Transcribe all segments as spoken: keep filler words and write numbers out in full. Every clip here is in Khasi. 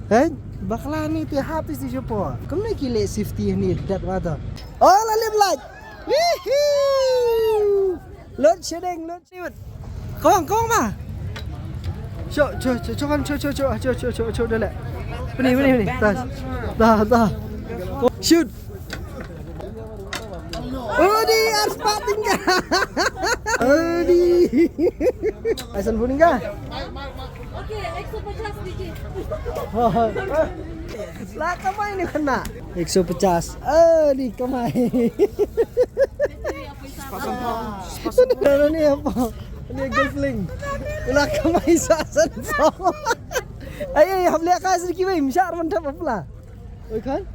Hei, bakla ni te hap ti shu por. Kumne ki leh safety ni dat wa to. Oh, la lip light. Woohoo! Load shedding, load shedding. Kong, kong ma. Sho, sho, sho, sho, kan, sho, sho, sho, sho, sho, sho, sho, dale. Pini, pini, pini. Tas. Ta, ta. Shoot. Odi, ar spot tingga. Odi. Asan pun tingga. Okay, ekso pachas biji. La kamai ni kena. Ekso pachas. Odi kamai. Dana ni apa? Ni golf link. La kamai sa san. Ai, ai, hap leh ka sir ki wei, mishar man thap apla. Oi, kan?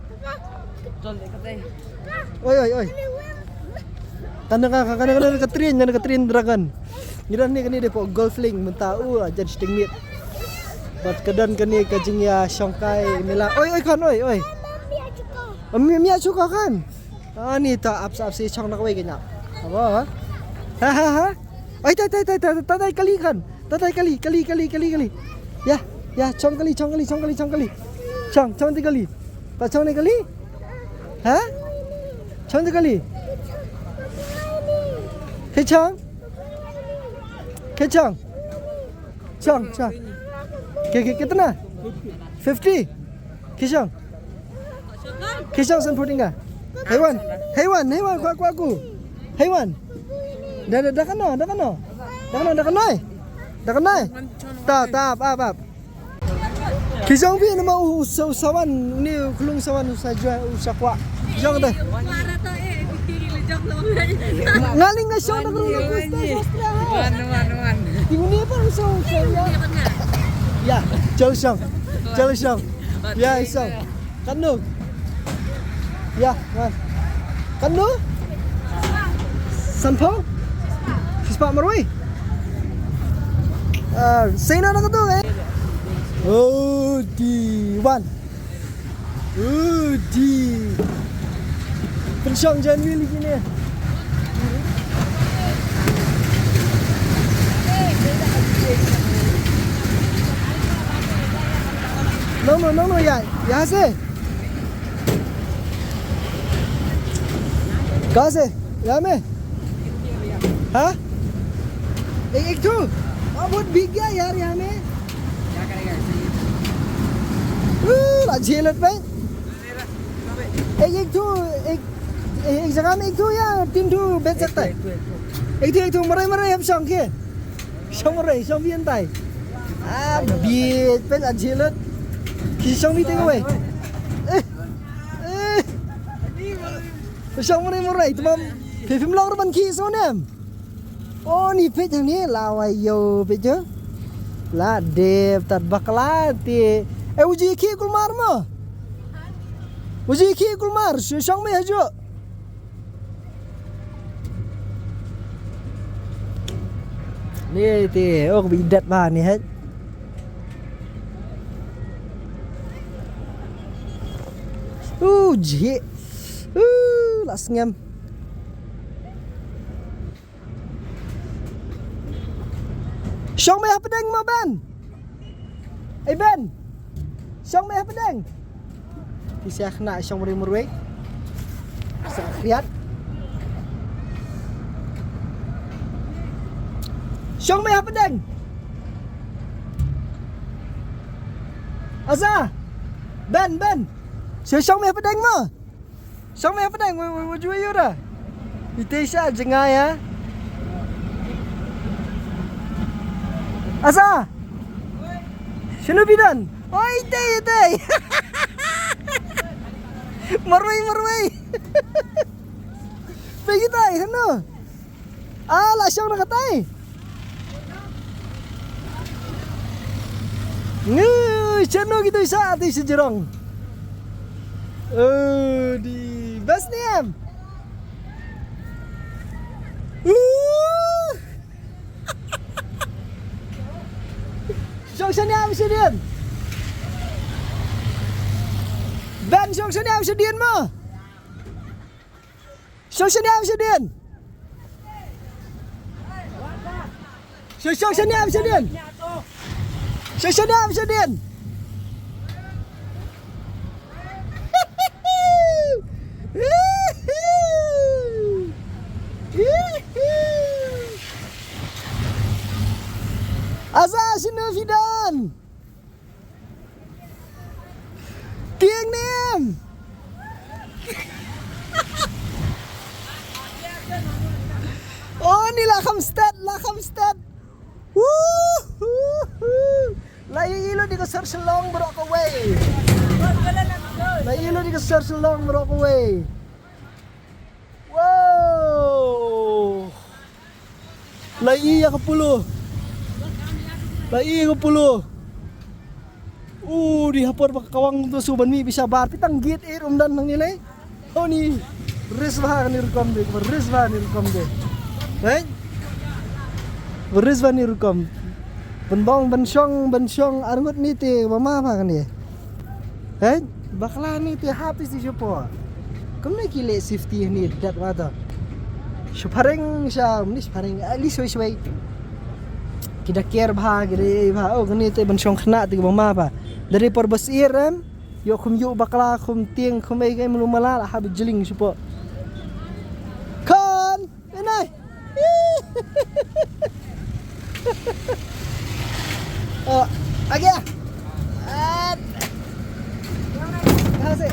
Oi, oi, oi. Kan ka, kan ka, kan ka train, kan ka train dragon. Ngi don ni kane dei pok golf link mynta u, ah, jan shiteng miet. Bad ka don kane ka jingïashongkai mela. Oi, oi, kan, oi, oi. Mia, mia chuka kan. Ani ta ap sa ap si chong na kawei kanya. Aba? Ha, ha, ha. Ai, tai, tai, tai, tai, tai, tai, kali kan. Tai, tai, kali, kali, kali, kali, kali. Ya, ya, chong kali, chong kali, chong kali, chong kali. Chong, chong ti kali. Ta chong ni kali? Ha? Chong ti kali. Ke chong? Ke chong? Chong, chong. Ke, ke, kitna? Fifty? Ke chong? Kishong san phuting ka. Haiwan. Haiwan, haiwan, kwa, kwa, ku. Haiwan. Da, da, da kano, da kano. Da kano, da kano. Da kano. Ta, ta, ap, ap, ap. Kishong phi nama u, u, sa-, u sawan, ni u klung sawan, u sa jua, u sa kwa. Kishong te. Ngaling nga shong da klung na kusta, kusta. Wan, wan, wan. Tinguni pa u sa, u sa ya. Ya, chal shong. Chal shong. Ya, shong. Katno? Ya, wan. Katno? Sanphew? Shispah marwei? Ah, sena na katu, eh? Oh, di wan. Oh, di. Pynshong jan wi lagi ni. No, no, no, no, ya, ya se. कहाँ से? यहाँ में? हाँ? एक, एक ठो। हाँ, बहुत भीग गया यार यहाँ में। क्या करेगा ऐसे ही? ऊ, अच्छी हालत में। एक, एक ठो, एक, एक जगह में एक ठो या तीन ठो बैठ सकता है? एक ठो, एक ठो, एक ठो। एक ठो, एक ठो, मरे, मरे, हम शौक है। Shong re, shong bien tai. Ah, biet pet a jilet. Ki shong bi te ko wei. Eh. Eh. Shong re mo re, tamam. Phi phim long re ban ki so nem. O ni pet ni la wai yo pet jo. La dep tat bakla te. Eh, uji ki kulmar mo. Uji ki kulmar, shong me hajo. Ni te, oh, ka bit dat ba ni, heh. Uh, jih. Uh, la sngem. Shong me hapdeng mo, Ben. Ei, Ben. Shong me hapdeng. Ti sia khna shong mrui mrui. Sa khriat. Shong me hapdeng. Asa. Ben, Ben. Sa shong me hapdeng mo. Shong me hapdeng, wei, wei, wei, wei, wei, da. Ite sha jngai, ha. Asa. Shinu bidan. Oi, ite, ite. Marwei, marwei. Pe kitai, hano. Ah, la shong na katai. Ngi, chano kitai sa, ti si jirong. Eh, di best ni em. Uh. Shong shaniam shadien. Ben shong shaniam shadien mo. Shong shaniam shadien. Shong, shong shaniam shadien. Shong shaniam shadien. Shino phi don? Tieng ne em? Oh, ni la kham stad, la kham stad. Woo, woo, woo. La ïohi lut ïa ka sor Shillong baroh kawei. La ïohi lut ïa ka sor Shillong baroh kawei. Wow. La ïohi ïa ka polo. La ïohi ïa ka polo. U di ha por ba ka kawang tu shu ban mih bishar bar, phi tang git eh um don nangne lei. Honi. Risk bha kane rukom de, risk bha kane rukom de. Hei? Risk bha kane rukom. Ban bong, ban shong, ban shong arngut ne te ba ma bha kane. Hei? Bakla ne te hapis di shu por. Kumne ki leh safety ne dat bha to. Shu phareng sha, mne shu phareng, at least shwei shwei. Ki da care bha, ki da ei bha. Oh, kane te ban shong khynnah te ba ma bha. Da dei por ba syier em. Ïoh khum ïuh bakla, khum tieng, khum ei ei, mlu mala la hap jling shu por. Khun, enai. Oh, agi ah. At. Ka sih.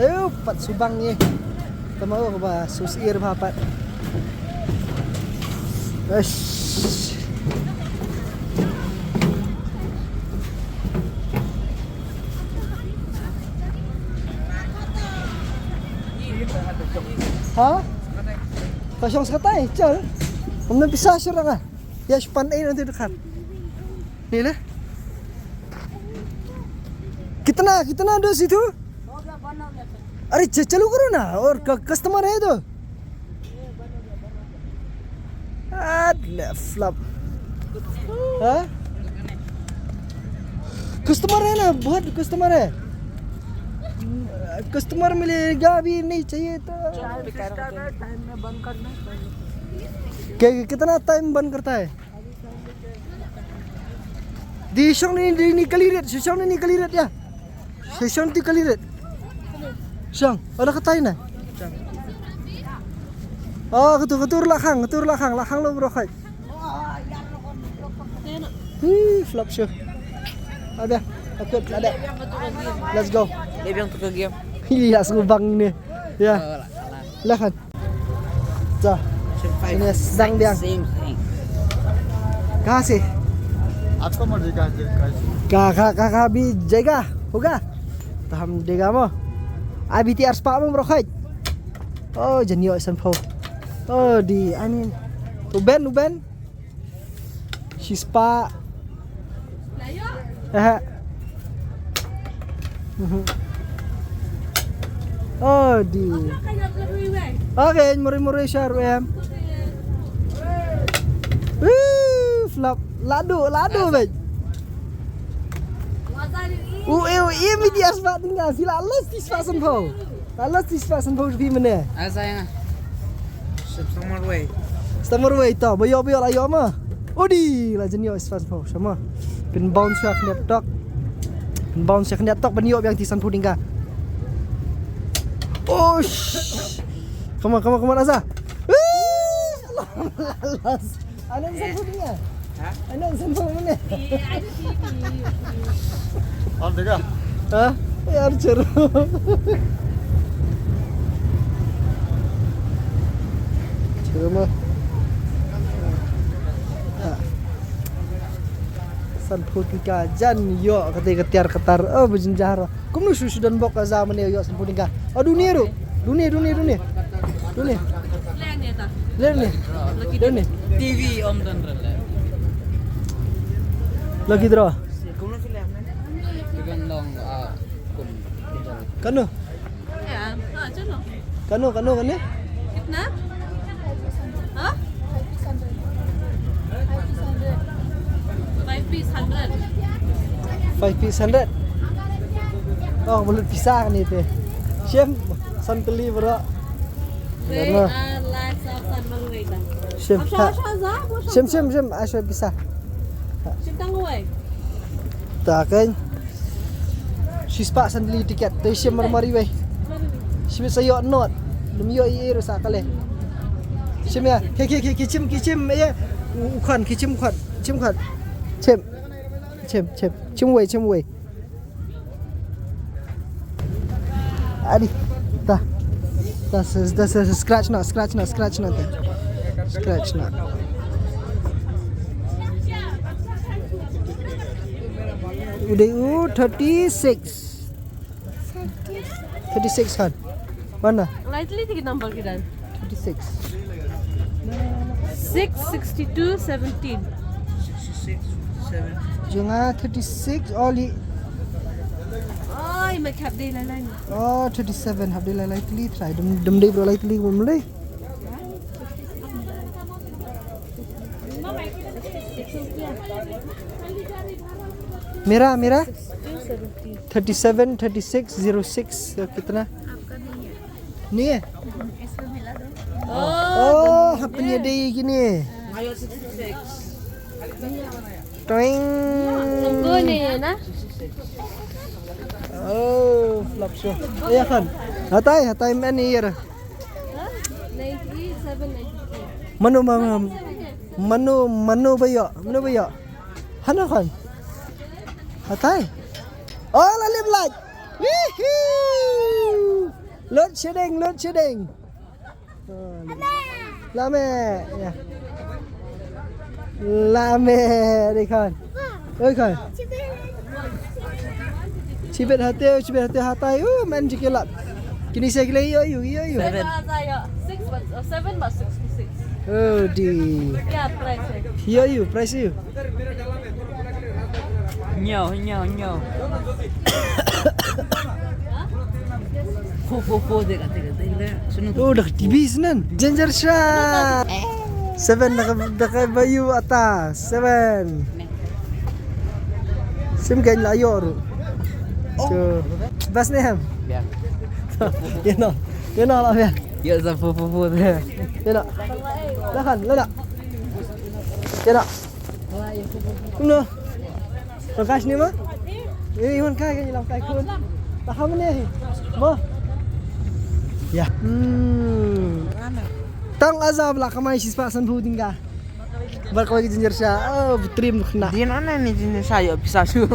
Ayo, pat subang ye. Tama ko ba shu syier bha pat. Eish. Ha? Ka shong sa katai, chal. Kumno pisa shu ranga. Ïa shu pan ei nanti dekat. Ni le. Kitna, kitna do situ? अरे च-, चालू करो ना, और क-, कस्टमर है तो। At le flop. हाँ? कस्टमर है ना, बहुत कस्टमर है। कस्टमर मिलेगा भी नहीं चाहिए तो। टाइम में बंद करना है। क्या, कितना टाइम बंद करता है? Di shong ni, di ni kali rit, shong ni, ni kali rit ya. Shong tu kali rit. Shong, ala katai na. Oh, ketur, ketur la khang, ketur la khang, la khang lo bro khai. Hi, flop show. Ada, akut, ada. Let's go. Dia bilang tukar game. Iya, sengubang ni. Ya. La khang. जा, इन्हें दंग दिया। Same thing. कहाँ से? आपका मर्जी, कहाँ से, कहाँ से? कहाँ, कहाँ, कहाँ, कहाँ भी जाएगा, होगा? तो हम देगा mo. Abi ti ar spah mo, bro, khai. Oh, jan ïoh san phew. Oh, di, I mean. Uben, uben. Shi spah. Eh. Mhm. Oh, di. Okay, muri-muri shar em. Woo, flop. Ladu, ladu, bej. U, u, u, mi di ar spah tinggal. Sila, last is spah san phew. Alas, tis pat san phew rupi mane. Asa ïa nga. Sep stamar wei. Stamar wei to, ba ïoh, ba ïoh la ïoh ma. Udi, la jan ïoh tis pat san phew, sama. Pynbounce sha khyndiat tok. Pynbounce sha khyndiat tok, ban ïoh biang tis san phew tyngka. Oh, sh-, come on, come on, come on, Asa. Woo! Lalas. Ano ang cellphone niya? Ha? Ano ang cellphone mo niya? Ano, T V? On the go. Ha? Ay, Archer. Sino mo? Ha. San phew tyngka jan ïoh kata ka tiar ka tar. Oh, bajinjahar. Kumno shu shu don bok ka za mane ïoh san phew tyngka. Oh, dunia ruh. Dunia, dunia, dunia. Dunia. Len ne ta. Len ne. Lucky draw. Len ne. T V om don rel. Lucky draw. Kumno shu len ne? Iban long, ah, kum. Kano? Ya, ah, chalo. Kano, kano, kano? Kitna? Ha? Five piece hundred. Five piece hundred. Oh, mulut pisang ni te. Shem, san kali bro. Wei, ah, la sa san mal wei ta. Shem, shem, shem, asha pisa. Shem tang wei. Ta kan. Shispah san tylli tiket, te shim mar mari wei. Shim sa ïoh not. Lum ïoh i iru sa kale. Shim ïa. Ki, ki, ki, ki chim, ki chim ïa. U khon ki chim khon, chim khon. Chim. Chim, chim. Chim wei, chim wei. Adi. Ta. Ta, ta, ta, scratch na, scratch na, scratch na ta. Scratch na. U dei u thirty-six. Thirty-six kan. Mana? Lightly tiga number kita. Thirty-six. Six, sixty-two, seventeen. Jong nga thirty-six oli. Oh, i mat hap dei lai lai. Oh, thirty-seven hap dei lai lai tli try. Dum dum dei bro lai tli bro lai. Mira, mira. Thirty-seven, thirty-six, zero six. So, kitna? Ni eh? Oh, happen ya dei kini. Toing. Sungguh ni na. Oh, flop show. Ya kan? Hatai, hatai man ni ya. Ninety-seven, ninety-eight. Manu, manu, manu, manu bayo, manu bayo. Hana kan? Hatai. Oh, la lip light. Woohoo! Load shedding, load shedding. Lame. Ya. Lame dei kan. Oi kan. Chibet hate, chibet hate hatai. Uh, man jikilat. Kini saya gila iyo iyo iyo iyo. Seven. Six, but, uh, seven, but sixty-six. Oh di. Ya, price. Iyo iyo, price iyo. Nyaw, nyaw, nyaw. Four, four, four, de kate, kate, kate. Sunu. Oh, dah T V senan. Ginger shot. Seven, dah, dah bayu atas. Seven. Sim kan la yor. Oh. Bas ne ham. Ya. Ya no. Ya no la ya. Ya sa four, four, four. Ya no. Dah kan, la dah. Ya no. Kumno? Prakash ni ma? Eh, iwan kai kan ilam kai kun. Taham ni hi. Ma? Ya. Hmm. Tang azab la kamai sis pak san bu tingga. Bar kawai ginger sha. Oh, butrim kena. Din ana ni ginger sha yo pisa su.